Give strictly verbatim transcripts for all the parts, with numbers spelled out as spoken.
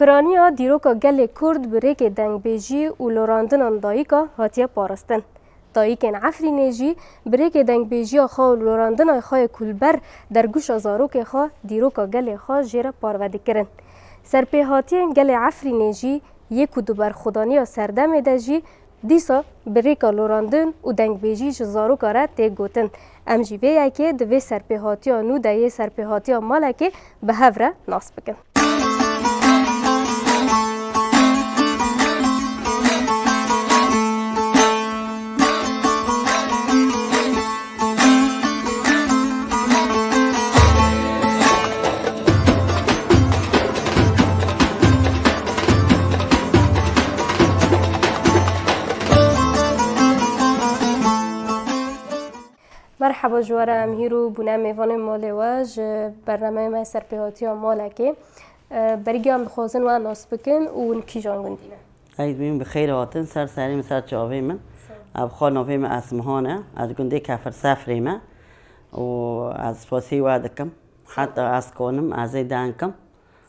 Piraniya dîroka gelê Kurd bi rêkê dengbêjî û lorandinan dayika hatiye parastin. Dayikên Efrînê jî bi rêkê dengbêjiya xwe û lorandina xwe yê ku li ber dergûşa zarokê xwe dîroka gelê xwe jê re parve dikirin. Serpêhatiyên gelê Efrînê jî yê ku di berxwedaniya serdemê de jî dîsa bi rêka lorandin û dengbêjî ji zaroka re tê gotin. Em jî vê yekê di vê serpêhatiya nû de yê serpêhatiya Malekê bi hev re nas bikin. Merheba ji we re, em hîro bûne mêvanê malê we ji bernameya me Serpêhatiya Malekê. E, berî giya em dixwazin we nas bikin û hûn kîjan gundî ne? Eyd bîn bi xêr hatin, ser serê min, ser çavê min. Sağ ol. Ev xwe navê min Esmihan e, ez gundê Kefir Sefrê me û ez spasî we dikim. Heta ez konim, ez ê deng kim.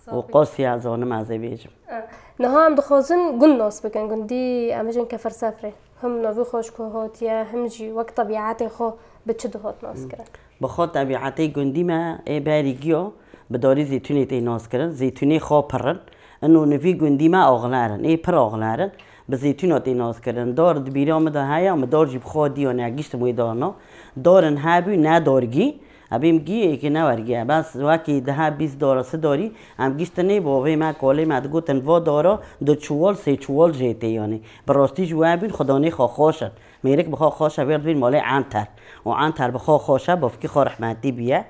Û qasî ez zanim ez ê bêjim. E, niha em dixwazin gund nas bikin, gundî em bêjin Kefir Sefrê. Him navê xwe ji ku hatiye, him jî wek tebîetê xwe bi çi dihat nas kirin? Bi xwe tebîetê gundî me ê berî giya bi darê zeytûnê tê nas kirin. Zeytûnê xwe pir in. Ino nivî gundî me axler in. Ê pir axler in. Bi zeytûna tê nas kirin. Dar di bîra min de heye, min dar jî bi xwe diyane, giştim wê darna. Darin hebû, ne dargî. Ebê min gî êkê ne wergiye. Bes wekî deha bîst dara, si darî, em giştinê bo vê me kolê me digotin, va dara du çuwal, sê çuwal jê tê yanî. Bi rastî jî we bûn, xudanê xwe xweş in. Mêrik bi xwe xweş e, vêr dibîn malê Anter. Û Anter bi xwe xweş e, bavkî xwe rehmetî bûye.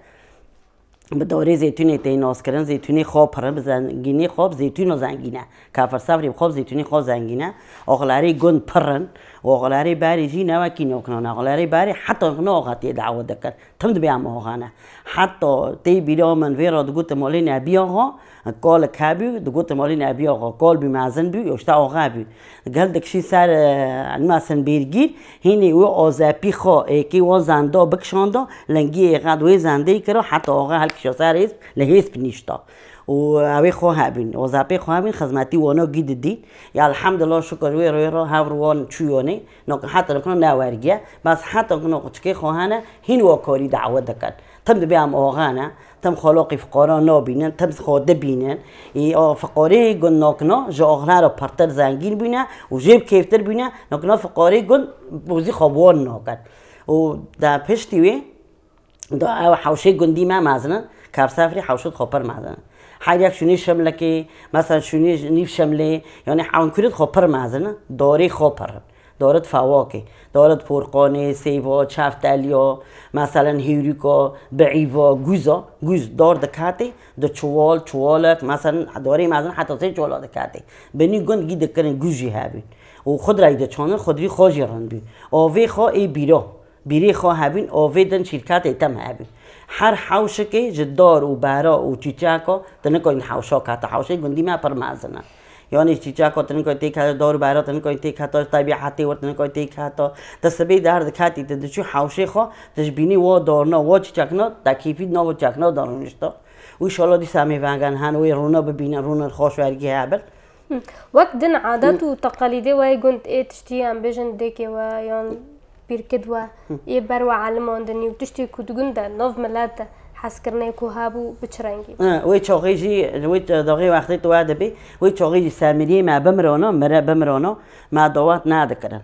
Bi darê zeytûnê tê nas kirin, zeytûnê xwe pir in, bi zengînê xwe, bi zeytûna zengîn e. Kafir Sefrî bi xwe bi zeytûnê xwe zengîn e. Oxlarê gund pir in. Oxlarê berê jî ne wekî nokna ne. Oxlarê berê heta nokna oxa tê dawa dikin. Tim dibê em oxa ne. Heta tê bîra min vê re digotin malê Nebî Axa, kalik hebû, digotin malê Nebî Axa, kal bû mezin bû, yoşte oxa bû. Gel dikişî ser, e, nima Sinbêrgîr, hînî wê azepî xwe, êkê wan zenda bikişanda, lingî êxet wê zendê kira, heta oxa helkişa ser hêz, li hêz binîşta. Û ew ê xwe hebîn, azepê xwe hebîn, xizmetî wana gî didîn. Ya elhamdulillah şukur wê rê re hevr wan çûyonê, nok heta nikno ne wergiye, bes heta nikno çikê xwe hene, hîn wa karî dawa dikin. Tim dibê em oxa ne, tim xaloqî fiqara nabînin, tim xwe dibînin. Ê, a fiqarê gund nokna ji axlera pirtir zengîn bûne û jê bi kêftir bûne, nokna fiqarê gund bozî xwe bi wan nakin. Û de piştî wê, da ew hewşê gundî me mezin in, Kafsefrî hewşê xwe pir mezin in. Her yek şûnî şimlikê, mesela şûnî nîv şimlê, yanî hewnkirît xwe pir mezin in, darê xwe pir in. Darit fewakê, darit porqanê, sêva, çefteliya, meselen hêrûka, biîva, guza, guz dar diketê, di çuwal, çuwalek, meselen darê mezin heta sê çuwala diketê. Binî gund gî dikirin, guz jî hebîn. Û xudreyî diçanin, xudrî xwe jî rind bî. Avê xwe ê bîra, bîrê xwe hebîn, avê din şîrketê tim hebîn. Her hewşikê ji dar û bera û çîçeka, tu nikarin hewşa kete. Hewşê gundî me pir mezin e. Yanî çîçeka tininkayê tê kete, dar û bera tininkayê tê kete, tebîetê wir tininkayê tê kete. Ti sibê derdiketî, ti diçû hewşê xwe, ti ji bînî wa darna, wa çîçekna, te kêfî di nav çîçekna de rûnişta. Û înşallah dîsa em ê vengen hen wê rûna bibînin, rûnin xweş wergî hebin. Hı. Wek din adet û teqelîdê we yê gund ê tiştî em bêjin dêkê we yan pîrkid we yê ber we elimandinî û tiştê ku di gund de nav milet de hezkirinê ku hebû bi çi rengî bû? Hı, wê çaxê jî, wê daxê wextê tu we dibê, wê çaxê jî semiriyê me bimirana, mire bimirana, me dawet nedikirin.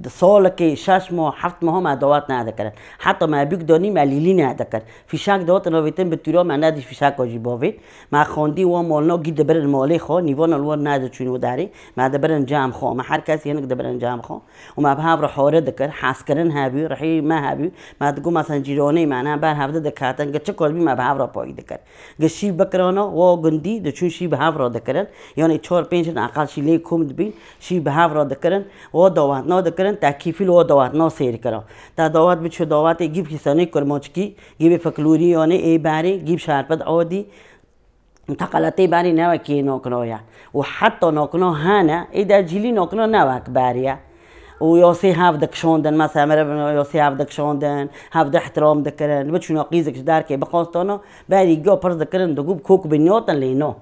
Salekê şeş mah, heft mah me dawet nedikirin. Heta me bûk danî me lîlî nedikir. Fîşek dawet navêtin bi tûra me nedî fîşeka jî bavê. Me xandî wan malna gî dibirin malê xwe, nîvana li wan nediçûn û derê. Me dibirin cem xwe, me her kes yenik dibirin cem xwe. Û me bi hev re hare dikir, hezkirin hebû, rihî me hebû. Me digot, mesela cîranê me ne, ber hevde diketin, gi çi kar bî me bi hev re payî dikir. Gi şîv bikirana, wa gundî diçûn şîv bi hev re dikirin. Yanî çar pênc in eqel şî lê kom dibîn, şîv bi hev re dikirin. Wa dawetna dikirin, te kîfî li wa dawetna sêr kira. Te dawet biçû dawetê gî bi kîsanê kurmaçkî, gî bi fiklorî yanî ê berê, gî bi şerpet adî. Teqeletê berî ne wekî nokno ye. Û heta nokno hene, ê de cîlî nokno ne wek berî ye. Û yasê hev dikişandin, mesela mere bin yasê hev dikişandin, hev de ihtiram dikirin, biçûna qîzik ji derkê bixwastana, berî giya pirs dikirin, digot kok binyotin lê no.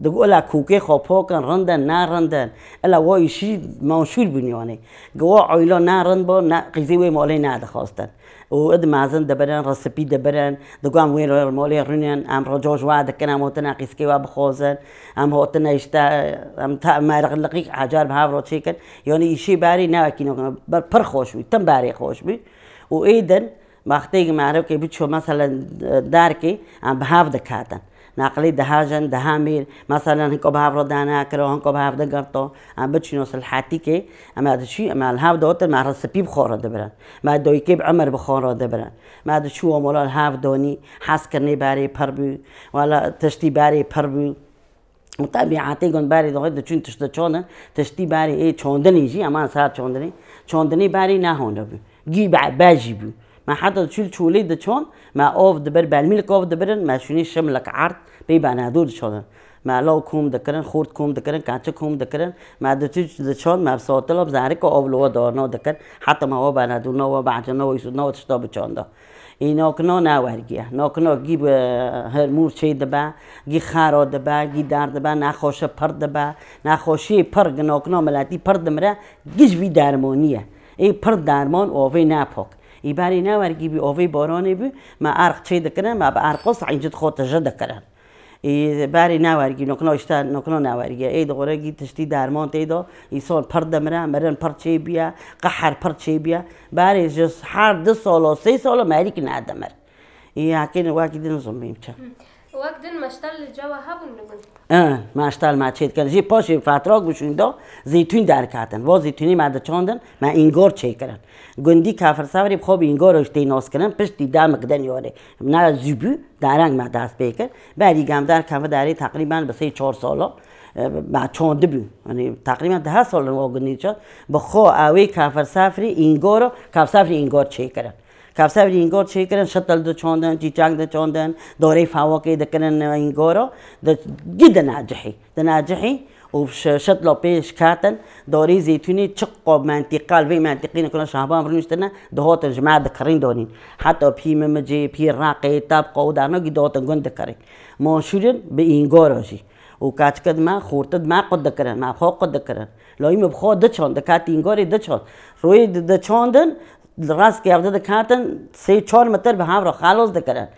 Digo ela kûkê xwe pokin, rind in, ne rind in. Ela wa îşî manşûr bûn yanî. Gi wa oyla ne rind bo, ne qîzê wê malê nedixwastin. Û id mezin dibirin, risipî dibirin. Digo em wê re malê rûnin, em rica ji we dikin, em hatine qîzkê we bixwazin. Em hatine işte, em te-, merixliqî ecar bi hev re çêkin. Yanî îşê berî ne wekî nokna. Ber pir xweş bû, tim berê xweş bû. Û ê din, Wextê ku merivkê biçû, meselen, derkê, em bi hev diketin. Neqlî dihe jin, dihe mêr, meselen, hinko bi hev re dane kiro, hinko bi hev digirto, em biçûn silhetîkê, em ê diçû, em ê li hev dotin, me risipî bi xwe re dibirin. Me doykê bi emir bi xwe re dibirin. Me diçû û mola li hev donî, hezkirinê berê pir bû, wela tiştî berê pir bû. Û tebîetê gund berê dixwe diçûn tişt diçandin, tiştî berê ê çandinê jî, eman ser çandinê, çandinê berê nehane bû. Gî be-, bejî bû. Me heta diçû li çolê diçand, me av dibir, belmîlik av dibirin, me şûnê şimlik erd, pê benedû diçandin. Me law kom dikirin, xort kom dikirin, keçik kom dikirin, me diçû diçand, me bi satila bi zerika av li we darna dikir, heta me we benedû, na we becir, na we îsûd, na we tişta biçanda. Î nokna ne wergiye. Nokna gî bi hirmûr çê dibe, gî xera dibe, gî der dibe, nexweşi pir dibe. Nexweşiyê pir, gi nokna miletî pir dimire, gî ji vî dermanî ye. Ê pir derman û avê ne pak. Î berê ne wergî bî, avê baranê bû, me erq çê dikirin, me bi erqo seyncid xwe tije dikirin. Ê, berê newergî, nokna işte, nokna newergî. Ê dixwere gî tiştî derman tê de, îsal pir dimire, mirin pir çêbiye, qeher pir çêbiye. Berê ji her du sala, sê sala merîk nedimir. Ê, hekê wekî din zim bîm çi. Wek din meştel li cewa hebûn li gund? Ê, meştel me çê dikin. Jî paşê fetrak bû şûnda zeytûn derketin. Va zeytûnê me diçandin, me îngor çêkirin. Gundî Kafir Sevrê bi xwe bi îngor tê naskirin, piştî demik din yorê. Ne zû bû, Dereng me dest pê kir. Berî gem derkeve derê teqrîben bi sê çar sala, e, me çandibû. Yanî teqrîben deh sal o gundî çand. Bi xwe ewê Kafir Sefrî îngor, Kafir Sefrî îngor çêkirin. Kafir Sefrî îngor çêkirin, şitil diçandin, çîçek diçandin, dorê fewakê dikirin îngoro, di, gî dinecihî. Dinecihî û şi-, şitla pêş ketin, dorê zeytûnê çiqa mentîqal vê mentîqî nikuna Şahban rûniştine, dihatin ji me dikirîn donîn. Heta pî mimicê, pî reqê, tebqa û derna gî dihatin gund dikirîn. Manşûrin bi îngora jî. Û keçikid me, xortid me qut dikirin, me xwe qut dikirin. Layî min bi xwe diçand, diketî îngorê diçand. Royê di-, diçandin, rastke evde diketin, sê çar metir bi hev re xelos dikirin.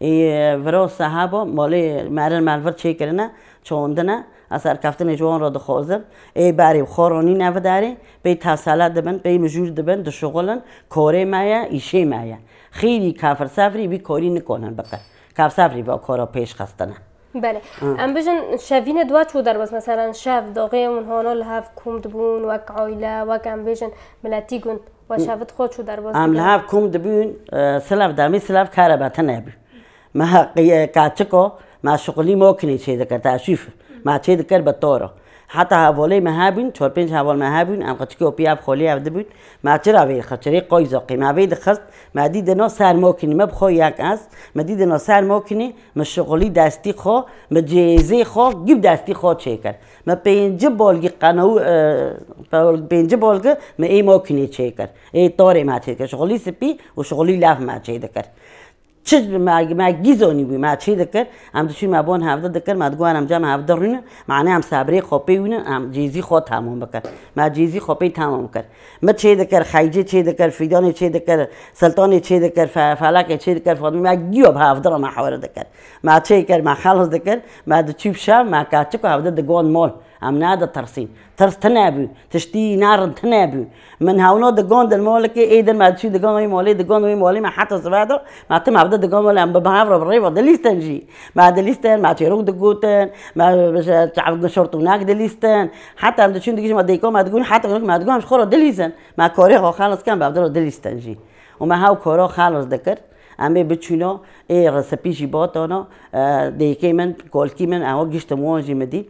Ê, viro sehebo, malê merin melvir çêkirine, çandine, ez serkeftinê ji wan re dixwazim. Ê berê bi xwe ronîne vidarê, pê tesele dibin, pê mijûr dibin, dişuxulin, korê me ye, îşê me ye. Xêrî Kafir Sefrî vî korî nikonin bikin. Kafir Sefrî vî kora pêş xistine. Belê. Hı. Em bijin şevîne dua çû derbas, meselen şev, daxê hûn hana li hev kom dibûn, wek aile, wek em bêjin miletî gund, we şevit xwe çû derbas Em li dikin? Hev kom dibûn, e, silav demê silav karebete nebû. Me qi-, e, kaçiko, me şixulî mokinê çê dikir, teşîf. Me çê dikir bi toro. Heta hevalê me hebûn, çar pênc heval me hebûn, em qeçikê û pî ev xolî ev dibûn. Me çira vê xeçirê qoy zoqê. Me vê dixist, me dî dina ser mokinî, me bi xwe yek ez, me dî dina ser mokinî, me şixulî destî xwe, me cêzê xwe, gî bi destî xwe çêkir. Me pêncî bolgî qenew, e, pêncî bolgi me ê mokinî çêkir. Ê torê me çêkir. Şixulî spî û şixulî lev me çêdikir. Çi me, me gîzonî bû, me çê dikir, em diçûn me bon hevde dikir, me digot em cem hevde rûnin, mane em sebrê xwe pê wînin, em cêzî xwe tamam bikir. Me cêzî xwe pê tamam kir. Me çê dikir, xeycê çê dikir, fîdanê çê dikir, siltanê çê dikir, fe-, felakê çê dikir, Fatmî me giyo bi hevde re me hewre dikir. Me çê kir, me xelas dikir, me diçû bi şev, me kaçik û hevde digot mol. Em neditirsîn. Tirs tune bû. Tiştî nerin tune bû. Min hewna digandin malikê, ê din me diçû digan wê malê, digan wê malê, me heta sibe de, me tim hevde digan malê, em bi hev re bi rêva dilîstin jî. Me dilîstin, me çêrok digotin, me bi şe-, çav şortûnek dilîstin. Heta em diçûn digî jî me dêka me digon, heta me digon em ji xwe re dilîzin. Me korê xwe xelas kin, bi hevde re dilîstin jî. Û me hew kora xelas dikir. Em ê biçûna, ê resepî jî batana, e, dêkê min, kolkî min, ewa giştim wan jî min dî.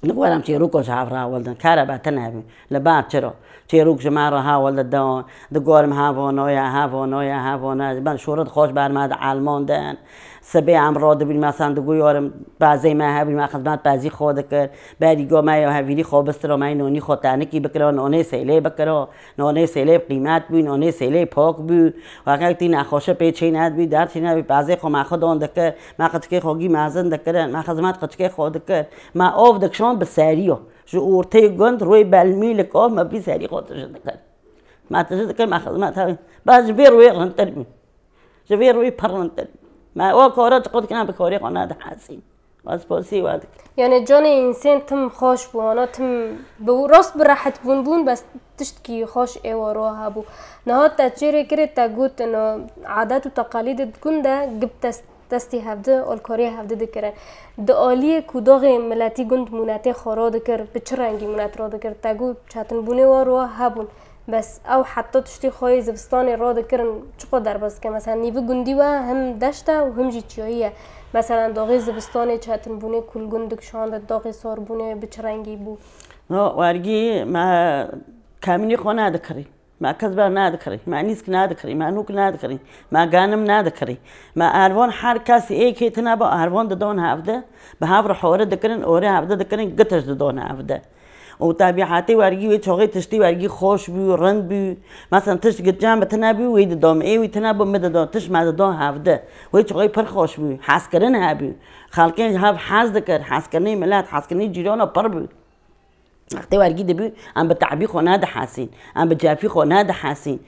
Diguherim çêroka ji hev re hewil din. Kerebe tune bû. Li ber çi re? Çêrok ji me re hewil didin. Diguherim hevanoye, hevanoye, hevanoye. Ben şorit xweş ber me di elman din. Sibê em radibûn, mesela diguherim pezê me hebû, me xizmet pezî xwe dikir. Berî go me ya hevîrî xwe bistira, me yê nonî xwe tenikî bikira, nonê sêlê bikira. Nonê sêlê bi qîmet bû, nonê sêlê pak bû. Wexek tî nexweşe pê çê nedibû, derd çê nedibû, pezê xwe me xwe dan dikir. Me qiçikê xwe gî mezin dikirin, me xizmet qiçikê xwe dikir. Me av dikişand bi seriya. Ji ortê gund rûyê belmî li kav me vî serî xwe tije dikir. Me tije dikir, me xizmet hewî. Bes ji vê rûyê rintir bû. Ji vê rûyê pir rintir bû. Me o kara çiqo dikine bi karê xwe nedihesîn. Bes posî we dikin. Yani canê însên tim xweş bû, ana tim bi rast bi rehet bûn bûn, bes tiştkî xweş ê waro hebû. Niha te çêrê kirê te got, ino adet û teqalîdê di gund de gib dest destî hevdi, alkariyê hevdi dikirin. Di aliyê ku doxê miletî gund mûnetê xwe radikir, bi çi rengî mûnet radikir? Te got çetinbûnê wa ro hebûn. Bes ew heta tiştî xwe yê zivistanê radikirin çiqo derbas dike? Mesela nîvi gundî we him deşt e û him jî çiyayî ye. Mesela doxê zivistanê çetinbûnê ku li gund dikişandin, doxê sarbûnê bi çi rengî bû? No, wergî me kemînî xwe nedikirî. Me kesber nadikirî, me nîsk nadikirî, me nûk nadikirî, me ganim nadikirî. Me ervan her kesî êkê tine bi ervan didon hevde, bi hev re hore dikirin, orê hevde dikirin, gitiş didon hevde. Û tebîhetê wergî wê çaxê tiştî wergî xweş bû, rind bû. Mesela tişt gitcan bi tine bû, wê didom, ê wî tine bû, min didon, tişt me didon hevde. Wê çaxê pir xweş bû, hezkirin hebû. Xelkê hev hez dikir, hezkirinê milet, hezkirinê cîrana pir bû. Wextê wergî dibû, em bi te'bî xwe nedihesîn, em bi cefî xwe nedihesîn.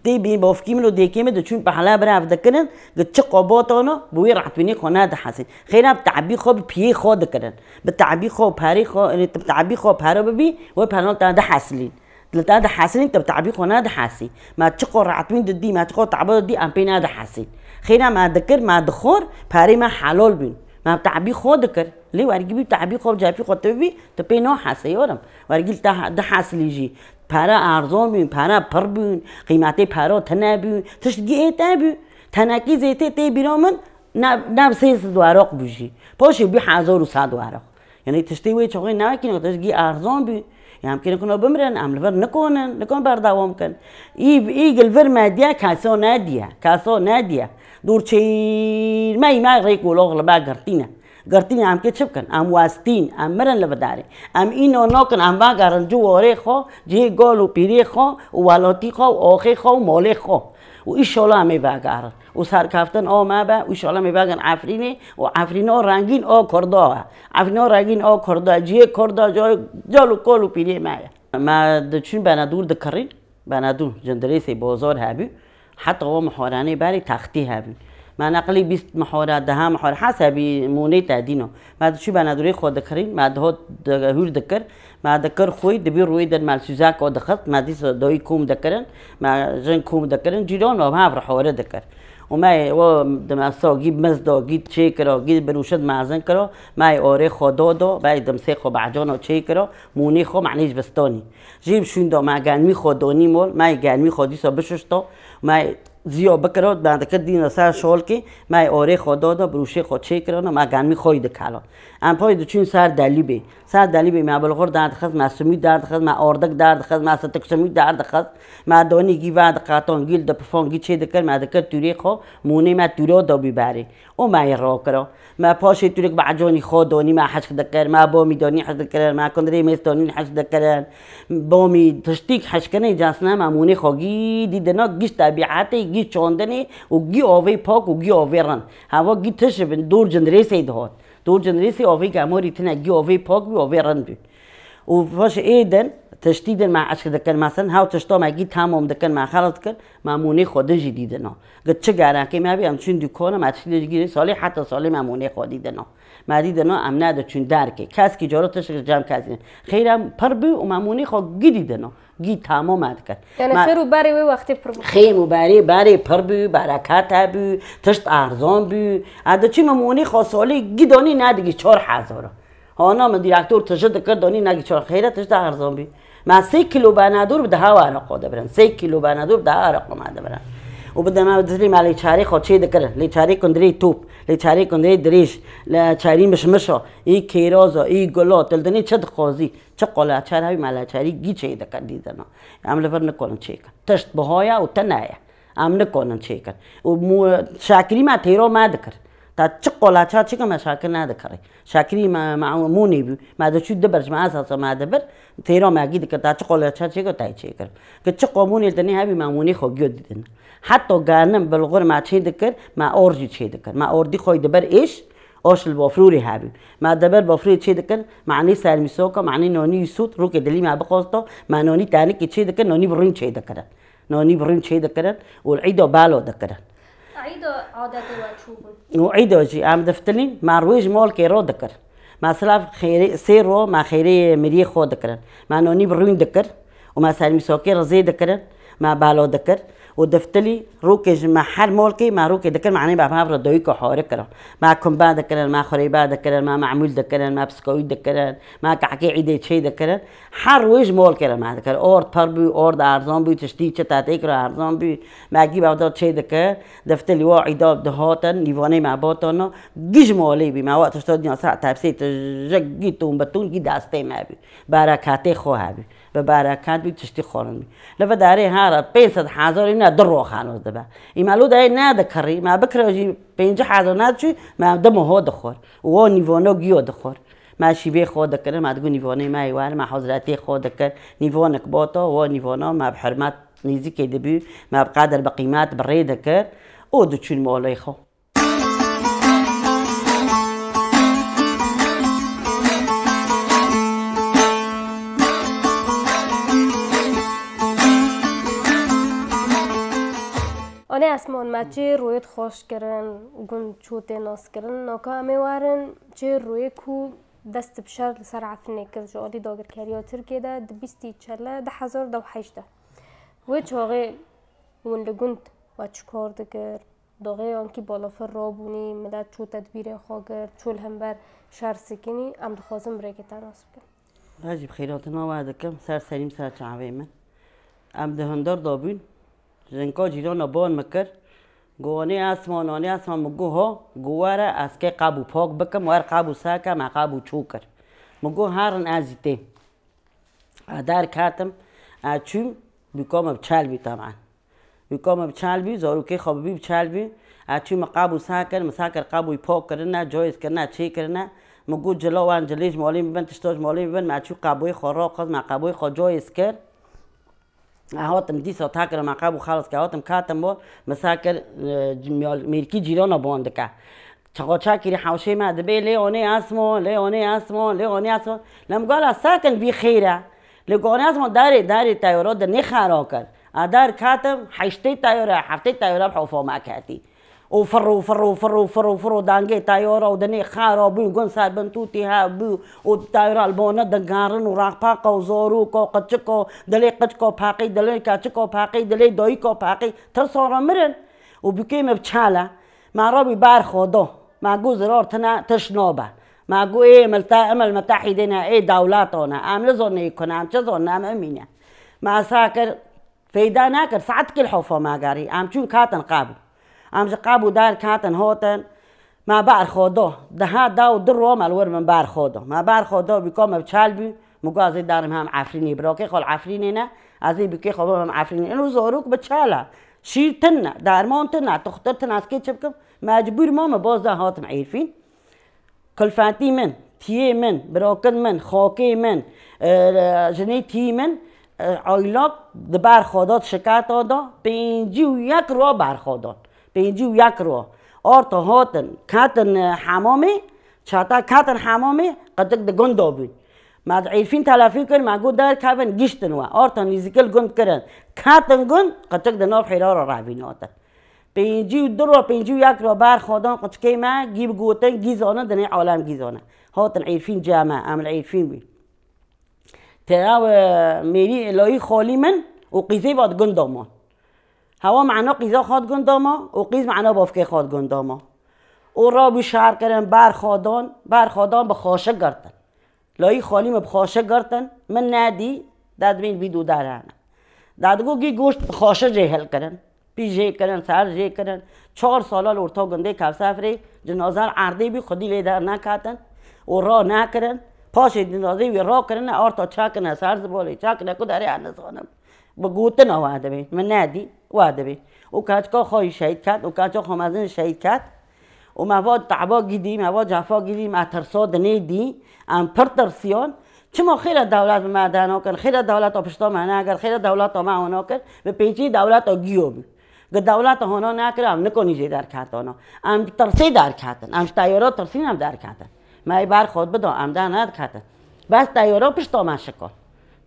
Tê bî bavkî min û dêkê min diçûn pehle bira ev dikirin, gi çi qobotano, bi wê rehetbînê xwe nedihesîn. Xêra bi te'bî xwe, bi piyê xwe dikirin. Bi te'bî xwe û perê xwe, bi te'bî xwe pere bibî, wê pere li te dihesilîn. Li te dihesilîn, te bi te'bî xwe nedihesî. Me çiqo rehetbîn didî, me çiqo te'ba didî, em pê nedihesîn. Xêra me dikir, me dixwar, perê me helal bûn. Me bi te'bî xwe dikir. Lê wergî bî te'bî xwe, cefî xwe tu bibî, tu pê nahesê yorim. Wergî li te dihesilî jî. Pere erzan bûn, pere pir bûn, qîmetê pera tune bû, tişt gihê te bû. Tenekî zêtê tê bîra min ne, ne bi sê sed weraq bû jî. Paşê bû hezar û sed weraq. Yanî tiştê wê çaxê newekî ne, tişt gî erzan bû. Ya em kêrin kuna bimirin, em li vir nikonin, nikon berdewam kin. Î, î gil vir me diye, keso nediye, keso nediye. Dûr çêr me, me rêk û lox li me girtîne. Girtîne em kê çi bikin? Em westîn, em mirin li vidarê. Em îno nakin, em vegerin ciwarê xwe, cihê gol û pîrê xwe û welatî xwe û axê xwe û malê xwe. Û îşola em ê vegerin. Û serkeftin o me be, û îşola em ê vegerin Efrînê û Efrîno rengîn o Kurdo e. Efrîno rengîn o Kurdo e, cihê Kurdo, cihê gol û kol û pîrê me ye. Me diçûn bene dûr dikirîn. Bena dû, cindirêsê bozor hebû. Heta o mihoranê berê textî hebû. Me neqlî bîst mihora, deha mihora, hes hebî mûnê te dîno. Me diçû bena dûrê xwe dikirîn, me diho hûr dikir, me dikir xwî, dibî rûyê din me li sûzeko dixist, me dîsa doyî kom dikirin, me jin kom dikirin, cîran me hev re hore dikir. Û me o dimesa gî miz do, gî çê kiro, gî birûşit mezin kiro, me orê xwe do do, me dimsê xwe behcano çê kiro, mûnê xwe manê ji bistanî. Jî bi şûn da me genmî xwe donî mol, me yê genmî xwe dîsa bişuşto, me ziyo bikiro, me dikir dîna ser şolkê, me yê orê xwe dodo, birûşê xwe çêkirino, me genmî xwe yî dikelo. Em pay diçûn ser delîbê. Ser delîbê me bilxur derdixist, me simî derdixist, me ordik derdixist, me sitik simî derdixist, me donî gî ve diqeton, gî li dipifon, gî çê dikir, me dikir tûrê xwe, mûnê me tûro do bî berê. û me yê rokiro. Me paşê tûrik be'conî xwe donî me hişk dikir, me bomî donî hişk dikirin, me kundirê mêz donî hişk dikirin. Bomî tiştîk hişkinê cesne me mûnê xwe gî dîdino, gî ji tebîetê, gî çandinê û gî ovê pak û gî ovê rind. Heva gî tiş bin dor cindirêsê dihot. Dor cindirêsê ovê gemorî tine gî ovê pak bî, ovê rind bî. Û paşê ê din, tiştî din me eşk dikin, meseln, hew tişta me gî tamam dikin, me xelas dikin, me mûnê xwe din jî dîdino. Gi çi gerekê me bî, em çûn dukana, me tiştî din jî gîrî salê, heta salê me mûnê xwe dîdino. Me dîdino, em nediçûn derkê. Keskî coro tişt cem kesî ne. Xêr em pir bû û me mûnê xwe gî dîdino. Gî tamam me dikin. Yani xêr û berê wê wextê pir bû. Xêr û berê, berê pir bû, bereket hebû, tişt erzan bû. Ez diçûm me mûnê xwe salê gî donî nedigî çar hezar. Hana min direktor tije dikir, donî negî çar xêre tije de erzan bî. Me sê kîlo benedor bi deha weraqo dibirin. Sê kîlo benedor bi deha weraqo me dibirin. Û bi dema dilê me lê çarê xwe çê dikirin. Lê çarê kundirê top. Lê çarê kundê dirêj, li çarî mişmişa, î kêraza, î gula, tu li dinê çi dixwazî? Çi qol açar hebî, me li çarî gî çê dikir dîdina. Em li vir nikonin çêkin. Tişt buha ye û tune ye. Em nikonin çêkin. Û mû-, şakirî me têro me dikir. Ta çi qol açar çêkin me şakir nedikirî. Şakirî me, me mûnê bû. Me diçû dibir, ji me esasa me dibir. Têro me gî dikir. Ta çi qol açar çêkin tayê çêkir. Ki çi qomûnê li dinê hebî me mûnê xwe giyo didin. Heta ganim bilxur me çê dikir, me or jî çê dikir. Me ordî xwe dibir êş, oş li bofrûrê hebî. Me dibir bofrûrê çê dikir, me anî sermîsoka, me anî nonî yîsût, rûkê dilî me bixwesta, me nonî tenikê çê dikir, nonî bi rûn çê dikirin. Nonî bi rûn çê dikirin û li îdo balo dikirin. Îdo adetê we çû bûn? Û îdo jî em diftilîn, me rûê ji molkê ro dikir. Me silav xêrê, sê ro, me xêrê miriyê xwe dikirin. Me nonî bi rûn dikir û me sermîsokê rizê dikirin, me balo dikir û diftilî rûkê ji me her molkê me rûkê dikir, me anê me hev re doyîka hore kira. Me kumba dikirin, me xurêba dikirin, me memûl dikirin, me biskowît dikirin, me kehkê îdê çê dikirin. Her rû ji molkê re me dikir. Ord pir bû, ord arzan bû, tiştî çi tatêk re arzan bû. Me gî bevda çê dikir. Diftilî wa îda dihatin, nîvanê me batana. Gî ji molê bî, me wa tişta dinya ser tepsê tijik gî tûn bi tûn gî destê me bî. Bereketê xwe hebî. Bi bereket bî, tiştî xwarin bî. Li vê derê her pênc sed hezarî ne du ro xelos dibe. Î me lo derê nedikirî, me bikira jî pêncî hezar nediçû, me di miho dixwar. Û o nîvano giyo dixwar. Me şîvê xwe dikir, me digot nîvanê me yê wer, me hezretê xwe dikir. Nîvanik bata, o nîvana me bi hurmet nêzîkê dibû, me bi qedir bi qîmet bi rê dikir. Û diçûn molê xwe. Anê Esman, me çê rûyê xweş kirin, gund çû tê nas kirin. Naka em ê werin çê rûyê ku dest bi şer li ser Efrînê kir ji alî dagirkeriya Tirkiyê de di bîstî çele du hezar û hejdeh. Wê çaxê hûn li gund we çi kar dikir? Daxê ankî balafir rabûnî, milet çû tedbîrê xwe girt, çû li hember şer sikinî, em dixwazin bi rêkê te nas bikin. Ez jî bi xêratina we dikim, ser serî min, ser çavê min. Em di hundir de bûn, jinka cîrana ban min kir, got, "Anê Esman, anê Esman." Min got, "Ha?" Got, "Were, ez kê qebû pak bikim, wer qebû seke, me qebû çû kir." Min got, "Herin ez jî têm." Ez derketim, ez çûm, bûka min bi çel bû, teban. Bûka min bi çel bû, zarokê xwe bibî bi çel bû. Ez çûm, min qebû sekir, min sekir qebûyî pak kirine, cayêz kirine, çê kirine. Min got, "Cila wan cilê ji malê min bin, tişta ji malê min bin." Me çû qebûyê xwe raxist, me qebûyê xwe cayêz kir. Ez hatim dîsa tekir, me qebû xelas kir, hatim ketim bo, min sekir, e, mêrkî cîrana ban dike. Çaxa çekirî hewşê me dibê, "Lê anê Esman, lê anê Esman, lê anê Esman." Lem gala sekin vî xêr e. Lê got, "Anê Esman, derê, derê teyara di nê xera kir." A der ketim, heştê teyara, heftê teyara bi hofa me ketî. Û firro, firro, firro, firro, firro, dengê teyara û di nê xera bû, gun ser bin tûtî hebû û teyara li bona dingerin û rexpeqa û zaroka û qiçika, dilê qiçika peqî, dilê keçika peqî, dilê dayika peqî, tirsa re mirin. Û bûkê me bi çel e. Me rabî ber xwe da. Me got, "Zirar tine, tiş nabe." Me got, "Ê milta-, Emel Mitehîdê ne, ê dewleta ne. Em nizanin ê ku ne, em çi zanin, em emî ne." Me sa kir, feyda nekir, saetkê li hofa me gerî. Em çûn ketin qebû. Em ji qebû derketin hatin. Me ber xwe da. Diha da û du ro me li wir min ber xwe da. Me ber xwe da, bûka me bi çel bû. Min got, "Ez ê derim hem Efrînê, birakê xwe li Efrînê ne. Ez ê bûkê xwe bim hem Efrînê." Ino zarok bi çel e. Şîr tune, derman tune, tuxtir tune, ez kê çi bikim? Mecbûr ma me baz da hatim Êrfîn. Kulfetî min, tiyê min, birakin min, xakê min, e, jinê tiyî min, e, aylak di ber xwe de, di şiketa de, pêncî û yek rû ber xwe de. Pêncî û yek rû. Arta hatin, ketin, e, hemamê, çata ketin hemamê, qitik di gunda bûn. Me di Êrfîn telefon kir, me got, "Derkevin, giştin we." Arta nîzikil gund kirin. Ketin gund, qitik di nav hêra re revîn hatin. Pêncî û du ro, pêncî û yek ro ber xwe dan qiçikê me, gî bi gotin, gî zanin, dinê alem gî zanin. Hatin Êrfîn cem e, em li Êrfîn bî. Tera we mêrî layî xalî min û qîzê va di gunda man. Hewa mena qîza xwe di gunda ma û qîz mena bavkê xwe di gunda ma. Û rabû şer kirin, ber xwe dan, ber xwe dan bi xaşik girtin. Layî xalî min bi xaşe girtin, min nedî, de dibên vîdyo derhene. De digo gî goşt bi xaşe jê hilkirin. Jê kirin, ser jê kirin. Çar sala li orta gundê Kevsefrê cinaze li erdê bû, xwedî lê dernekatin û ranekirin. Paşê cinazeyê wî rakirine, arta çekine ser zibalê, çekine ku derê ez nizanim. Bi gotina we dibê, min nedî, we dibê. Û keçika xwe yî şehîd ket, û keçika xwe mezin şehîd ket. Û me va teba gîdî, me va cefa gîdî, me tirsa dinê dî, em pir tirsiyan. Çima xêra dewlet bi me de nakin? Xêra dewleta pişta me nekir, xêra dewleta me ew nakir, bi pêncî dewleta giyo bû. Gi dewleta hona nekir, em nikonî jê derketana. Em bi tirsê derketin, em ji teyara tirsîn em derketin. Me ê ber xwe bida, em dernediketin. Bes teyara pişta me şikand.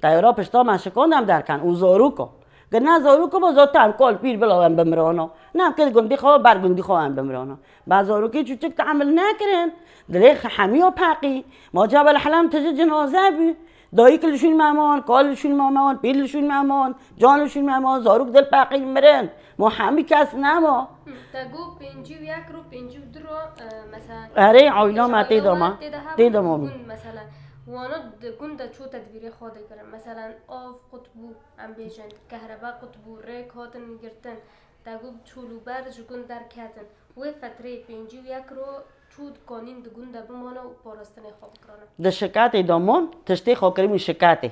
Teyara pişta me şikand em derken û zaroka. Gi ne zaroka bo zaten kal pîr bila em bimirana. Ne em kir gundî xwe, ber gundî xwe em bimirana. Ba zarokê çûçik tehmil nekirin. Dilê xwe hemiya peqî. Ma Cebel Helem tije cinaze bû. Dayik li şûn me man, kal li şûn me man, pîr li şûn me man, can li şûn me man, zarok dil peqî mirin. Ma hemî kes nema. Te got pêncî û yek ro, pêncî û du ro, e, mesela, Erê, aîla me tê de ma. Tê de ma bû. Gund, mesela, wana di gund de ço tedbîrê xwe dikirin. Mesela, av qut bû, em bêjin, kehreba qut bû, rêk hatin girtin. Te got çolûber ji gund derketin. Wê fetrê pêncî û yek ro çû dikanîn di gund de bimane û parastinê xwe bikirane. Di şikatê de man, tiştê xwe kiribûn şikatê.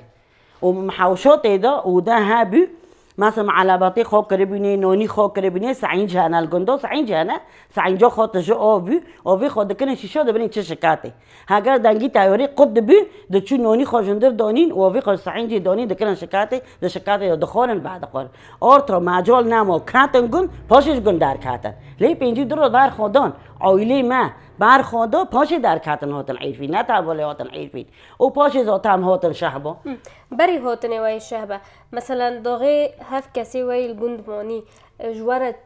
Û hewşa tê de û de hebû, mesela me elebatê xwe kiribûnê, nonî xwe kiribûnê, seînc hene li gunda, seînc hene, seînca xwe tije av bû, avê xwe dikine şîşa dibinê çi şikatê. Heger dengî teyarê qut dibû, diçû nonî xwe jindir danîn û avê xwe seîncê danîn dikirin şikatê, di şikatê de dixwarin, vedixwarin. Arta mecal nema ketin gund, paşê ji gund derketin. Lê pêncî du roj ber xwe dan, aîlê me ber xwe da, paşê derketin hatin Êrfîn, ne tevalê hatin Êrfîn. Û paşê zaten em hatin Şehba. Hı. Berî hatinê we yê Şehba. Meselen, daxê heft kesê we yê li gund manî, e, ji we re,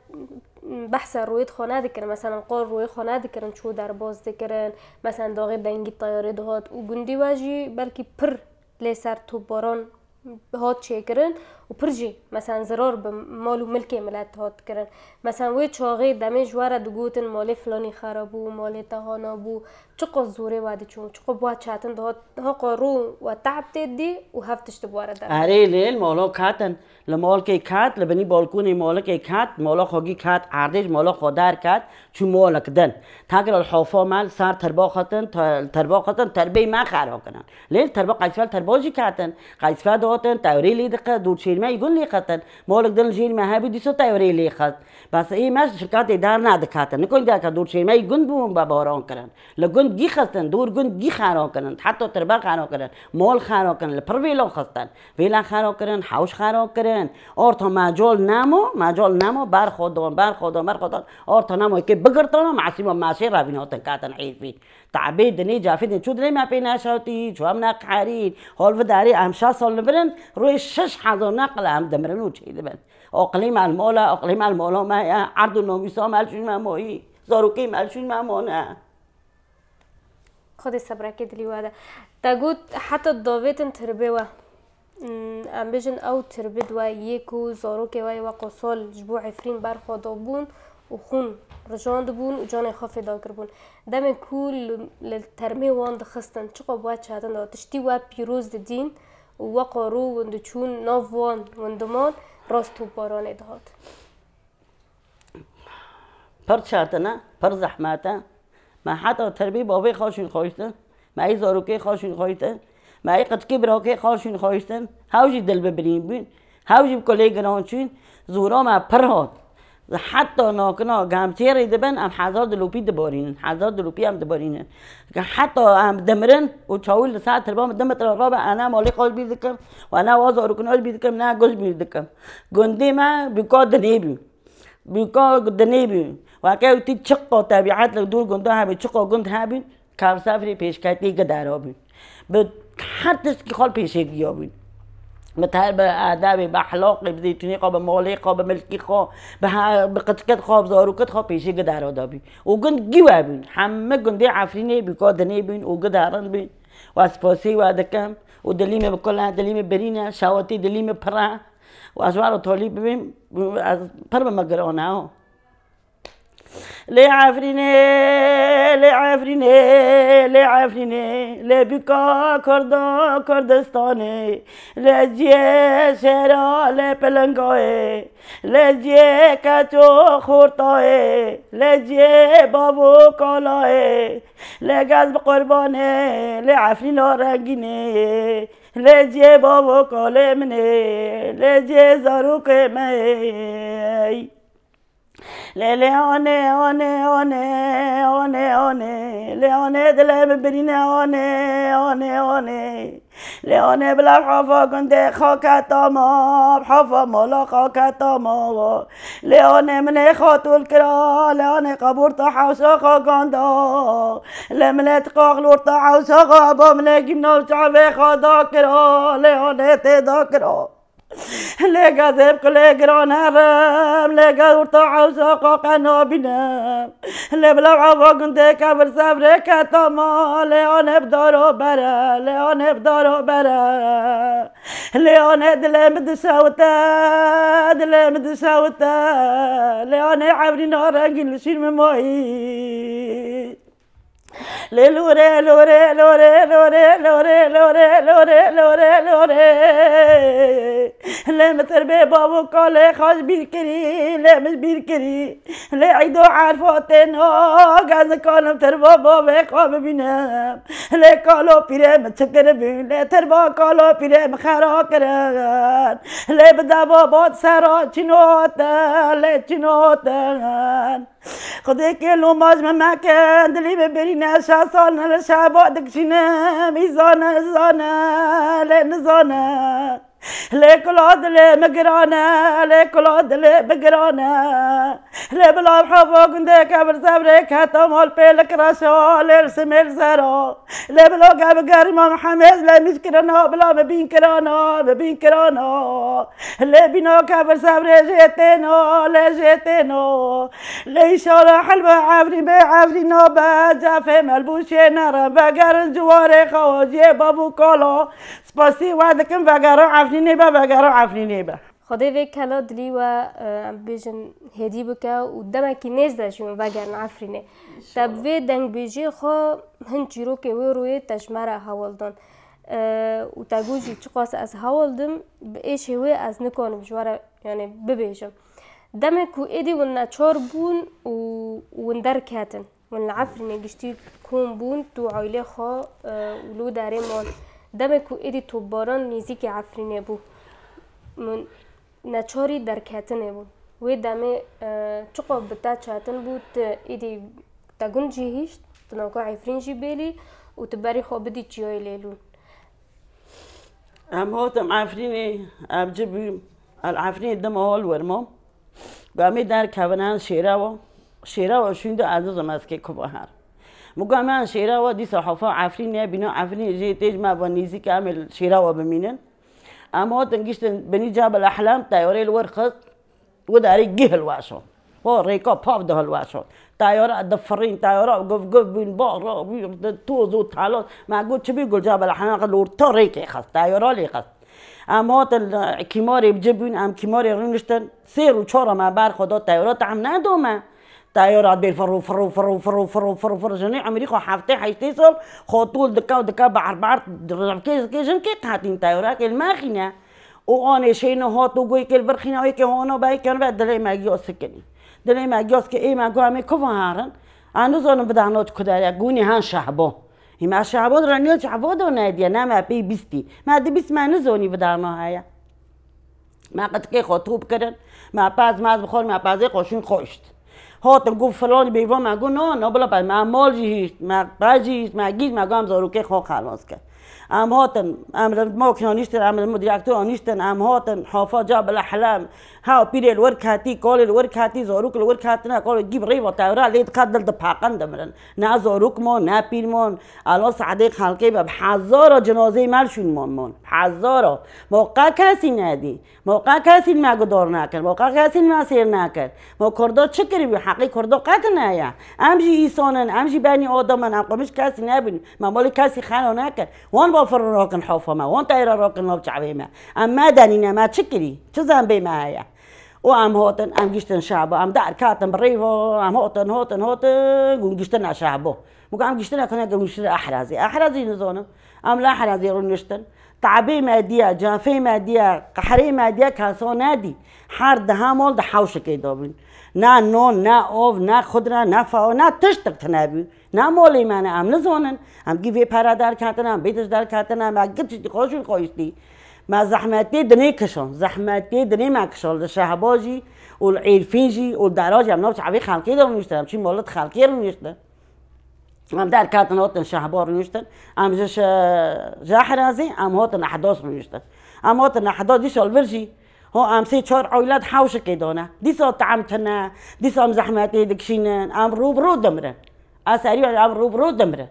m, behsa rûyê xwe nedikirin. Meselen, qal rûyê xwe nedikirin, çû derbas dikirin. Meselen, daxê dengî teyarê dihat û gundî we jî belkî pir lê ser topbaran hat çêkirin û pir jî, meselen, zirar bi mal û milkê milet hat kirin. Meselen, wê çaxê demê ji we re digotin, malê filanî xera bû, malê te hana bû, çiqas zorê we diçû, çiqas bi we çetin dihat, haqa rû we te'b tê dî û hev tişt bi we re derket. Erê, lê li mala ketin, li malkê ket, li binî balkonê malikê ket, mala xwe gî ket, erdê ji mala xwe derket, çû malek din. Tekra li hafa me li ser terba xetin, te-, terba xetin, terbê me xera kirin. Lê li terba qeysfel terba jî ketin. Qeysfel dihatin, tewrê lê diqe, dûr çêrmeyî gund lê xetin. Malek din li jêr me hebû, dîsa tewrê lê xet. Bes ê me ji şikatê dernediketin. Nikon derke dûr çêrmeyî gund bûn be baran kirin. Li gund gî xistin, dûr gund gî xera kirin. Heta tirbe xera kirin. Mal xera kirin. Li pir vêla xistin. Vêla xera kirin, hewş xera kirin. Orta mecal nemo, mecal nemo, ber xwe dan, ber xwe dan, ber xwe dan. Orta nemo yekê bigirtana, mesîma meşê revîn hatin ketin Êrfîn. Te'bê dinê cafê din çû dinê me pê neşewtî, çû em neqeherîn. Hol vidarê em şeş sal li vir in, rûyê şeş hezar neqil em dimirin û çê dibin. Aqilê me li mal e, aqilê me li mala me ye, erd û namûsa me li şûn me mayî, zarokê me li şûn me mane. Xwedê sebrekê dilî we de. Te got heta davêtin tirbê we. Hmm, em bêjin ew tirbê di we yê ku zarokê we yê we qosol ji bo Efrîn berxwe dabûn û xûn rijandibûn û canê xwe fêda kiribûn. Demê ku li, li termê wan dixistin, çiqas bi we çetin dihat, tiştî we pîroz didîn û we qarû win diçûn nav wan windiman rast topbaranê dihat. Pir çetin e, pir zehmet e. Me heta terbî bavê xwe şûn xweştin. Me ê zarokê xwe şûn xweştin. Me ê qiçkê birakê xwe şûn xweştin. Hew jî dil bi birîn bûn. Hew jî bi kulê giran çûn. Zora me pir hat. Heta nakina gemçêrê dibin, em hezar dilopî dibarînin. Hezar dilopî em dibarînin. Heta em dimirin û çawî li ser tirba min du metre rabe, ena malê xwe ji bîr dikim. Ena wa zarokina ji bîr dikim, ne guh ji bîr dikim. Gundê me bûka dinê bû. Bûka dinê bû. Weke wî tî çiqa tebîet li dûr gunda hebî, çiqa gund hebî, Kevsefrê pêşketî gidera bû. Bi her tiştkî xwe pêşê giya bûn. Bi ter, bi edebê, bi ehlaqê, bi zêtûnê xwe, bi malê xwe, bi milkî xwe, bi he-, bi qiçkit xwe, bi zarokit xwe pêşê gidera da bû. Û gund gî we bûn. Hemî gundê Efrînê bûka dinê bûn û giderin bûn. We spasî we dikim. Û dilî min bi kul e, dilî min birîn e, şewatî dilî min pir e. Û ez wero talî bibim, ez pir bi min giran e. Lê Efrînê, lê Efrînê, lê Efrînê, lê bîka Kurda Kurdistanê, lê ciyê şêra, lê pilingayê, lê ciyê keç û xortayê, lê ciyê bav û kalayê, lê gez bi qurbanê, lê Efrîna rengînê, lê ciyê bav û kalê min ê, lê ciyê zarokê me yê. Lê lê anê, anê, anê, anê, anê. Lê anê dilê min birîne, anê, anê, anê. Lê anê bila hafa gundê xaketa ma, hafa mala xaketa ma. Lê anê min ê xatûl kira, lê anê qabûr ta hewşa xakanda. Lê min ê tiqax lûr ta hewşa xaba min ê gîna çavê xada kira, lê anê tê da kira. Lê gazê bi kulê giran herim, lê gazê orta hewşa qaqe nabînim. Lê bila ava gundê kevir sevrê keta ma, lê anê bi daro bere, lê anê bi daro bere. Lê anê dilê min dişewite, dilê min dişewite. Lê anê Efrîna rengîn li şîr min mayî. Lê lorê, lorê, lorê, lorê, lorê, lorê, lorê, lorê, lorê, lorê. Lê min terbê bav û kalê xwe ji bîr kirî, lê min ji bîr kirî. Lê îd û erfa tên ha, ez nikanim terba bavê xwe bibînim. Lê kalo pîrê min çi kiribû, lê terba kalo pîrê min xera kirin. Lê bi deva bat sera çînotin, lê çînotin. Xwedê kê lomaj me mekin, dilî min birîne, şeş sal ne li şeba dikişînim, î zane, zane, lê nizane. Lê kula dilê min giran e, lê kula dilê min giran e. Lê bila hava gundê kevir sevrê keta mal pê li kireşa, lê li simê li zera. Lê bila ge bi gerîma Mihemed lê min kirana, bila min bîn kirana, min bîn kirana. Lê bîna kevir sevrê jê têna, lê jê têna. Lê îşara helbe Efrîn bê Efrîna be, cefê melbûşê nerin vegerin ciwarê xewaciyê bav û kala. Spasî we dikim, vegerin Efrînê be, vegerin Efrînê be. Xwedê vê kela dilî we, e, em bêjin hêdî bike û demekî nêz de jî hûn vegerin Efrînê. Te bi vê dengbêjiyê xwe hin çîrokê wê royê te ji me re hewl dan. E, û te got jî çiqas ez hewl dim, bi êşê wê ez nikanim ji we re, yanî, bibêjim. Demê ku êdî hûn neçar bûn û hûn derketin, hûn li Efrînê giştî kom bûn, tu aîlê xwe, e, û li wê derê man. Demê ku êdî topbaran nêzîkî Efrînê bû, hûn neçarî derketinê bûn. Wê demê, e, çiqas bi te çetin bû, tu êdî te gund jî hişt, tu naka Efrîn jî bêlî û tu berî xwe bidî çiyayê Lêlûn. Em hatim Efrînê, ev ci bû, el Efrînê dima hol werma. Gamê derkevin en şêrewa. Şêrewa şûnde ez dizim ez kê kuva her. Muga me en şêrewa dîsa hafa Efrînê, bîna Efrînê jê têj me va nêzîk em ê şêrewa bimînin. Em hatin giştin binî Cebel Ehlem, teyarê li wir xist. Wê derê gih hilweşo. Ho rêka pav de hilweşo. Teyara difirîn, teyara guv guv bûn, bara bûn, toz û talos. Me got çi bî, Gulca Belehena li orta rêkê xist, teyara lê xist. Em hatin, e, kîmarê bi cih bûn, em kîmarê rûniştin. Sêr û çar me ber xwe da, teyara te em nedo me. Teyara dibêr firro, firro, firro, firro, firro, firro, firro. Jinê emirî xwe heftê heştê sal, xwe tol dike û dike, ber ber, revkê zikê jin kê qetîn teyara, kê li me xîne. Û anê şeyne hat û goyê kê li vir xîna wê kê hona be, kê be dilê me giya sikinî. Dilê me giya sikinî, ê me got em ê kuva herin. Em nizanin vidana tu ku derê, gunî hen şehbo. Hî me şehbo reniya şehbo do nediye, ne me pê bîstî. Me di bîst me nizonî vidana heye. Me qitikê xwe top kirin. Me pez mez bi xwe, me pezê xwe şûn xwe hişt. Hatin got filanî bêvan, me got no, no bila pez, me mal jî hişt, me pez jî hişt, me gîj, me got em zarokê xwe xelas kir. Em hatin, em li makîna nîştin, em li direktora nîştin, em hatin, hafa Cebel Ehlem, ha pîrê li wir ketî, kalê li wir ketî, zarok li wir ketine, kalê gî bi rêva tewra lê dike dil dipeqin dimirin. Ne zarok man, ne pîr man, ela sedê xelkê be, bi hezara cinazeyê me li şûn man, man, bi hezara. Ma qe kesî nedî. Ma qe kesî li me gudar nekir, ma qe kesî li me sêr nekir. Ma Kurda çi kiribû? Heqê Kurda qet neye. Em jî îsan in, em jî benî Adam in, em qemiş kesî nebûn. Me malê kesî xera nekir. Wan bafir rakin hafa me, wan teyra rakin nav çavê me. Em medenî ne, me çi kirî? Çi zembê me heye? û em hatin, em giştin Şehbo, em derketin bi rêva, em hatin, hatin, hatin, gûn giştina Şehbo. Muka em giştina kine, gûn giştina Ehrazê. Ehrazê nizanim. Em li Ehrazê rûniştin. Tabê me diye, cafê me diye, qehrê me diye, kesa nedî. Her deha mol di hewşikê de bûn. Ne non, ne ov, ne xudra, ne fawa, ne tiştik tine bû. Ne molê me ne, em nizanin. Em gî vê pere derketin, em bê tişt derketin, em gî tiştî xwe şûn xwe îstî. Me zehmetê dinê kişan, zehmetê dinê me kişan li Şehba jî û li Êrfîn jî û li Dera jî em nav çavê xelkê de rûniştin, em çî molet xelkê rûniştin. Em derketin hatin Şehba rûniştin, em ji şe-, Jehrazê em hatin Ehdas rûniştin. Em hatin Ehdas dîsa li vir jî, ho em sê çar eylet hewşikê dane. Dîsa tehm tine, dîsa em zehmetê dikişînin, em rû bi rû dimirin. Ez serî em rû bi rû dimirin.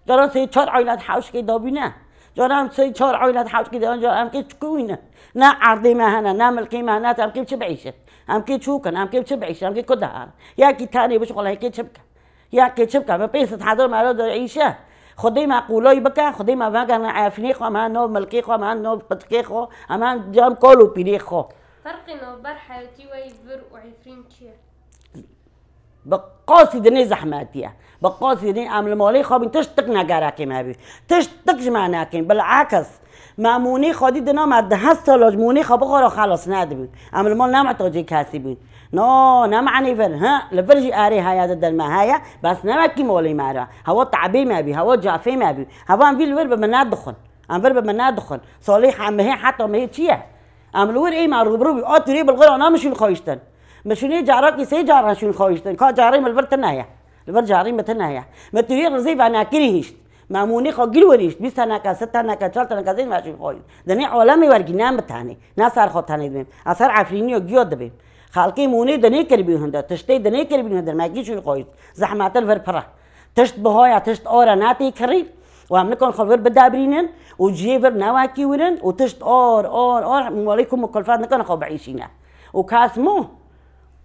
Caran sê çar eylet hewşikê dabîne. Caran sê çar eylet hewşikê dabîne, caran em kê çikûyne. Ne erdê me hene, ne milkê me hene, em kê çi biîşin? Em kê çûkin, em kê çi biîşin, em kê ku diherin? Yekî tenê bişixule, yekê çi bike? Yekê çi bike? Me pênc sed hezar mero de îşe. Xwedê me qûlay bike, Xwedê me vegerine Efrînê xwe, em han nav milkê xwe, em han nav pitikê xwe, em han cem kal û pîrê xwe. Ferqê navber heyatî we yî vir û Efrîn çi ye? Bi qasî dinê zehmetî ye. Bi qasî dinê em li malê xwe bîn, tiştik ne gerekê me bî. Tiştik ji me nekin. Bilakis, me mûnê xwe dî dina me deh sala ji mûnê xwe bixwara xelas nedibîn. Em li mal ne mihtacê kesî bîn. No, ne manê vir, ha? Li vir jî erê heye, didin me heye, bes ne wekî malê me re. Hewa tabê me bî, hewa cafê me bî. Hewa em vî li vir bi min nedixwin. Em vir bi min nedixwin. Salê he-, mehê heta mehê çi ye? Em li wir ê me rûbirû bî. A tûrê bilxira na min şûn xwayiştin. Min şûnê carakî sê cara şûn xwayiştin. Ka carê min li vir tine ye. Li vir carê min tine ye. Min tûrê rizê venekirî hişt. Memûnê xwe gil werîşt. Bîst teneke, sed teneke, çar teneke zêd me şûn xwayişt. Dinê alemê wergî ne min tenê. Ne ser xwe tenê dibêm. Ez ser Efrîniyo giyo dibêm. Xelkê mûnê dinê kiribî hunde. Tiştê dinê kiribî hunde. Me gî şûn xwayişt. Zehmetin vir pir e. Tişt biha ye, tişt ar e, ne tê kirî. Û em nikon xwe vir bidebrînin û cihê vir newekî wirin û tişt ar, ar, ar, malê ku mikulfet nikon xwe biîşîne. Û kes mo,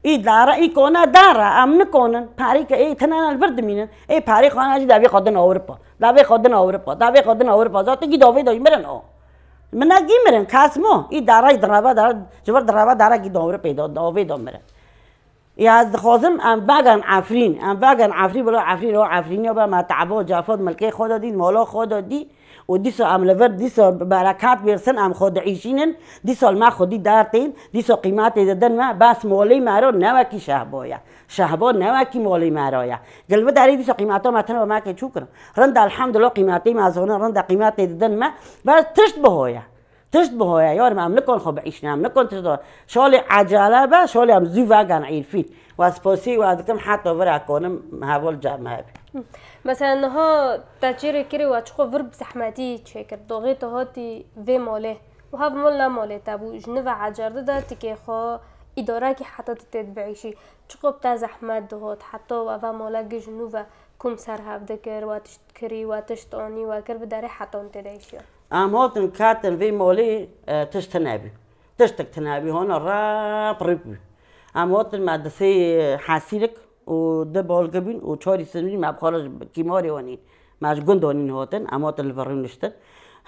î dare, î kone dare, em nikonin. Perî ke ê tine ne li vir dimînin. Ê perî xwe ne jî devê xwe din Ewropa. Devê xwe din Ewropa. Devê xwe din Ewropa. Zaten gî davê de jî mirin o. Min ne gî mirin, kes mo. Î dare, direve dare, ji vir direve dare gî di Ewropê de, davê de mirin. Ya ez dixwazim em vegerin Efrîn, em vegerin Efrîn, bila Efrîn o Efrîniya be, me te'ba, cafat, milkê xwe de dî, mala xwe de dî û dîsa em li vir dîsa bereket bêrsin, em xwe diîşînin, dîsa li me xwedî dertên, dîsa qîmetê didin me, bes malê me re ne wekî Şehba ye. Şehba ne wekî malê me re ye. Gil bi derê dîsa qîmeta me tine be me kê çû kirin. Rind e, elhamdulillah, qîmetê me zonin, rind e, qîmetê didin me, bes tişt biho ye. Tişt biho ye, yarim, em nikon xwe biîşin, em nikon tişt biho. Şalê ecele be, şalê em zû vegerin Êrfîn. We spasî we dikim, heta vira konim heval cem hebî. Mesela niha te çêrê kirê we çiqo vir bi zehmetî çêkir. Doxê tu hatî vê malê. Û hev mal ne malê te bû. Ji nû ve ecerdî de tikê xwe îdarekî heta tu tê dibiîşî. Çiqo bi te zehmet dihot, heta we ve male giş ji nû ve kum ser hev dikir, we tişt kirî, we tişt anî, we kir bi derê heta hûn tê de îşiya. Em hatin ketin vê malê, e, tişt tine bî. Tiştik tine bî, hona rap rip bî. Em hatin me di sê hesîlik û di balgi bîn û çarî sinî me bi xwe re ji kîmarê anîn. Me ji gund anîn hatin, em hatin li vir rûniştin.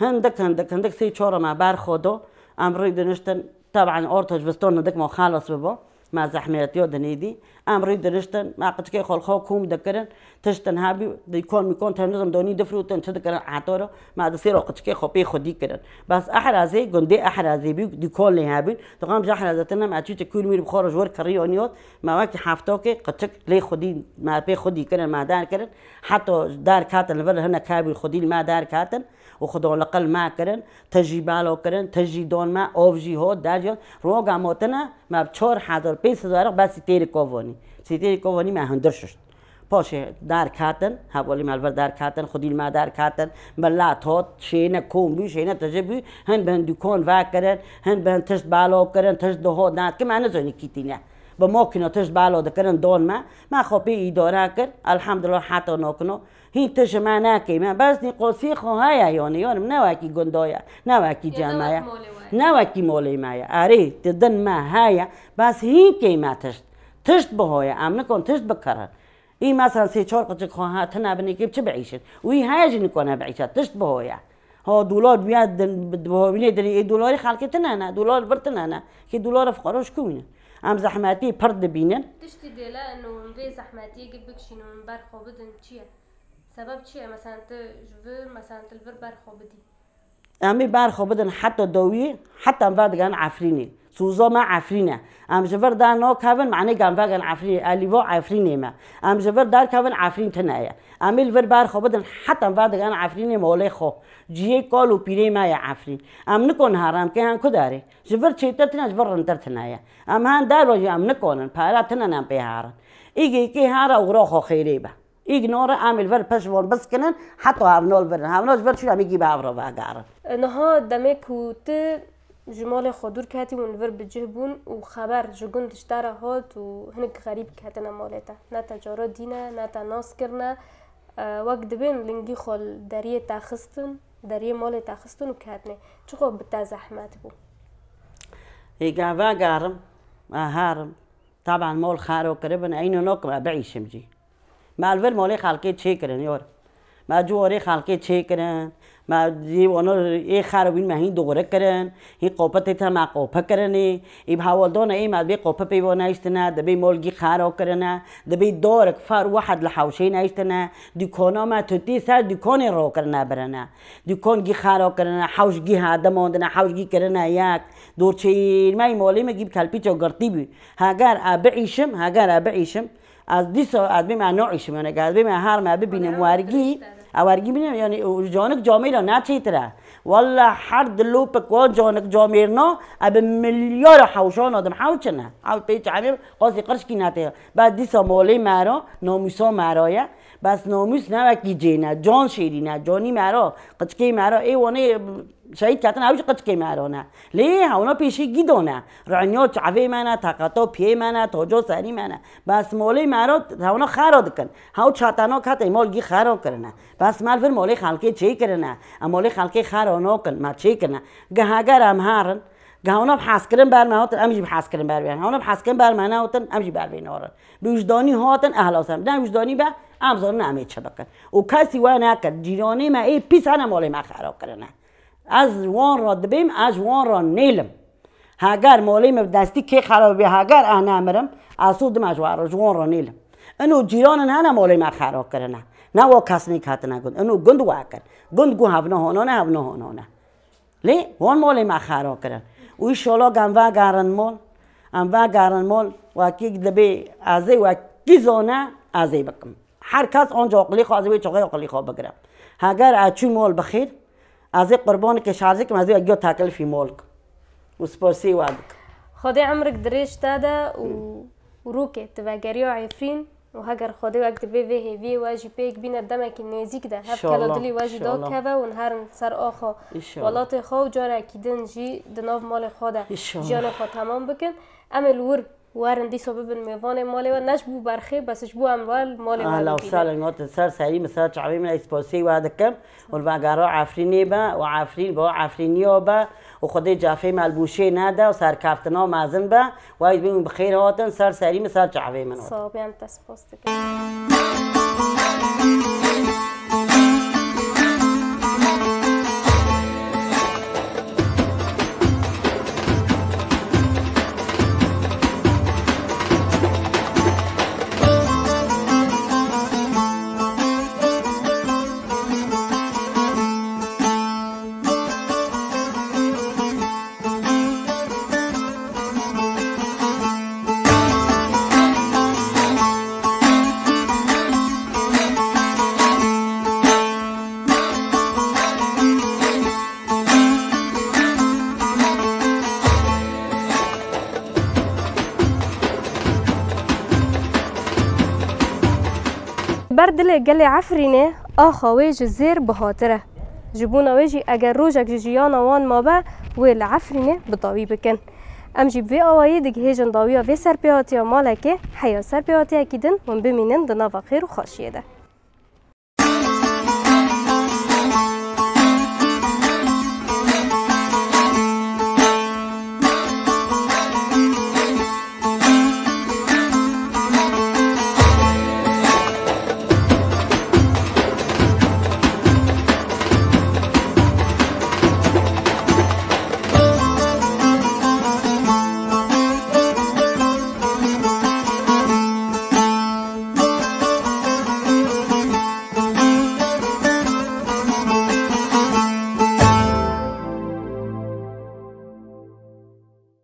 Hindik, hindik, hindik sê çar me ber xwe da, em rû diniştin. Teban orta ji vistan hindik me xelas biba. Me zehmetiya dinê dî. Em rû diniştin, me qiçikê xwe li xwe kom dikirin, tiştin hebî, dîkon mîkon tenizim donî difrûtin, çi dikirin, etara, me di sêra qiçikê xwe pê xwedî kirin. Bes Ehrazê, gundê Ehrazê bî, dîkon lê hebîn, dixwam ji Ehrazê tine, me çîçe kûr mîr bi xwe re ji wir kirî aniyot, me wekî heftakê qiçik lê xwedî, me pê xwedî kirin, me der kirin, heta der ketin li vir hinek hebîn xwedî li me der ketin. Û Xudo li qil me kirin, tijî balo kirin, tijî don me, ov jî hot, der jî hot. Roga motine me bi çar hezar pênc sed weraq bes sîtêrî kovanî. Sîtêrî kovanî me hundir şişt. Paşê derketin, hevalî me li vir derketin, xwedî li me derketin, milet hot, şêne kom bû, şêne tije bû, hin bi hin dûkon vekirin, hin bi hin tişt balo kirin, tişt diho, ne, ki me nizanî kî tîne. Bi makîna tişt balo dikirin, don me, me xwe pê îdare kir, elhamdulillah heta nokino. Hîn tu ji me nekê me. Bes nîqosî xwe heye, yanî, yanî ne wekî gunda ye, ne wekî cem me ye, ne wekî molê me ye. Erê, di din me heye, bes hîn kê me tişt. Tişt bihoye, em nikon tişt bikirin. Î mesela sê çar qiçik xwe ha, tine binê kê çi biîşin? Wî heye jî nikone biîşe, tişt bihoye. Ha, dolar bûye din, bi, bi, bînê dinê, ê dolarê xelkê tine ne, dolar vir tine ne. Kê dolara fiqara ji ku wîne? Em zehmetî pir dibînin. Tiştî dêle û hûn vê zehmetiyê bikişînin û hûn ber xwe bidin çi ye? Sebeb çi ye? Mesela tu ji vir, mesela tu li vir ber xwe bidî. Em ê ber xwe bidin heta dawiyê, heta em vedigerin Efrînê. Soza me Efrîn e. Em ji vir dernakevin, manê em vegerin Efrînê. Elîva Efrînê me. Em ji vir derkevin, Efrîn tune ye. Em ê li vir ber xwe bidin heta em vedigerin Efrînê, malê xwe. Cihê kal û pîrê me ye Efrîn. Em nikon herin, em kê hen ku derê. Ji vir çêtir tune, ji vir rintir tune ye. Em hen derve jî em nikonin, pere tune ne em pê herin. Îgê kê here û xwe xêrê be. Îgnore em ê li vir pişt von biskinin, heta hevno li vir in. Hevno ji vir çûn em îgî bi hev re vegerin. Niha demê ku tu ji malê xwe dûr ketî û li vir bi cih bûn û xeber ji gund ji te re hat û hinek xerîb ketine malê te. Ne te cara dîne, ne te nas kirine. E, wek dibên lingî xwe li deriyê te xistin, deriyê malê te xistin û ketine. Çiqo bi te zehmet bû? Hêga vegerim, me herim. Taban mal xero kiribin, eyno nokim, e, biîşim jî. Me li vir malê xelkê çêkirin, yor. Me ciwarê xelkê çêkirin, me jî wana ê xero bîn me hîn doğru kirin, hîn qopetê te me qope kirinê. Ê bi hewaldana ê me dibê qope pê vo neyiştine, dibê molgî xero kirine, dibê dorek fer wehed li hewşê neyiştine, dükana me tutî ser dükkanê ro kirine birine. Dükkan gî xero kirine, hewş gî hade mandine, hewş gî kirine yek. Dorçeyî me malê me gî bi kelpîça girtî bî. Heger e biîşim, heger e biîşim, ez dîsa ez bêm e naîşim, yani ez bêm e her me bibînim wergî, e wergî bînim, yani canik camêra ne çêtir e. Walla her dilopik wa canik camêrna, e bi milyara hewşan adim hewçine. Ew pê çemê qasî qirşkî netê. Bes dîsa molê mera, namûsa mera ye. Bes namûs ne wekî cê ne, can şêrî ne, canî mera, qiçkê mera, ê wanê Şehîd ketin ew jî qiçkê me ro ne. Lê hewna pêşî gîdo ne. Renya çavê me ne, teqeto piyê me ne, toco serî me ne. Bes molê me ro hewna xero dikin. Hew çateno ketê mol gî xero kirine. Bes me li vir molê xelkê çê kirine. Em molê xelkê xero nokin, me çê kirine. Geh heger em herin, geh hewna bi hezkirin ber me hatin, em jî bi hezkirin ber bêrin. Hewna bi hezkirin ber me nehatin, em jî ber vê narin. Bi wijdanî hatin, ehla ser. Ne wijdanî be, em zanin em ê çi bikin. Û kesî we nekir. Cîranê me ê pîs hene molê me xero kirine. Ez ji wan re dibêm, ez ji wan re nêlim. Heger malê min bi destî kê xerab bê, heger ez nemirim, ez sodim ez ji wan re, ji wan re nêlim. Ino cîranin hene malê me xerab kirine. Ne wa kesnîk hatine gund. Ino gund we kir. Gund gu hevna hona ne, hevna hona ne. Lê wan malê me xerab kirin. Û înşallah em vegerin mal, em vegerin mal, wekî dibê ez ê wekî zane ez ê bikim. Her kes anca aqilê xwe, ez ê wê çaxê aqilê xwe bigire. Heger ez çû mal bi xêr, ez ê qurbanekê şerz kim, ez ê giya teklifî mal kim. Û sipasî we dikim. Xwedê emrik dirêj te de û, û rûkê tu vegeriya Efrîn û heger Xwedê wek dibê vê hêviyê we jî pêk bîne demekî nêzîk de hev kela dilî we jî dakeve û herin ser axa welatê xwe û carekî din jî di nav malê xwe de jiyanê xwe temam bikin. Em ê li wir werin dîsa bibin mêvanê malê we, ne ji bo berxê, bes ji bo em we li malê we bibînin. Ahla û sahlen, gotin ser serî min, ser çavê min, ez spasiyê we dikim. Û li vegera Efrînê be û Efrîn bo Efrîniya be û Xwedê cafê me li bûşê nede û serkeftina mezin be. Wey bîn bi xêr hatin, ser serî min, ser çavê min hatin. Sağ ol, em te spas dikin. Ber dilê gelê Efrînê axa wê ji zêr bihatir e. Ji bona wê jî eger rojek ji jiyana wan mabe, wê li Efrînê bi dawî bikin. Em jî bi vê awayî digihêjin dawiya vê serpêhatiya malekê, heya serpêhatiyekî din hûn bimînin di nava xêr û xweşiyê de.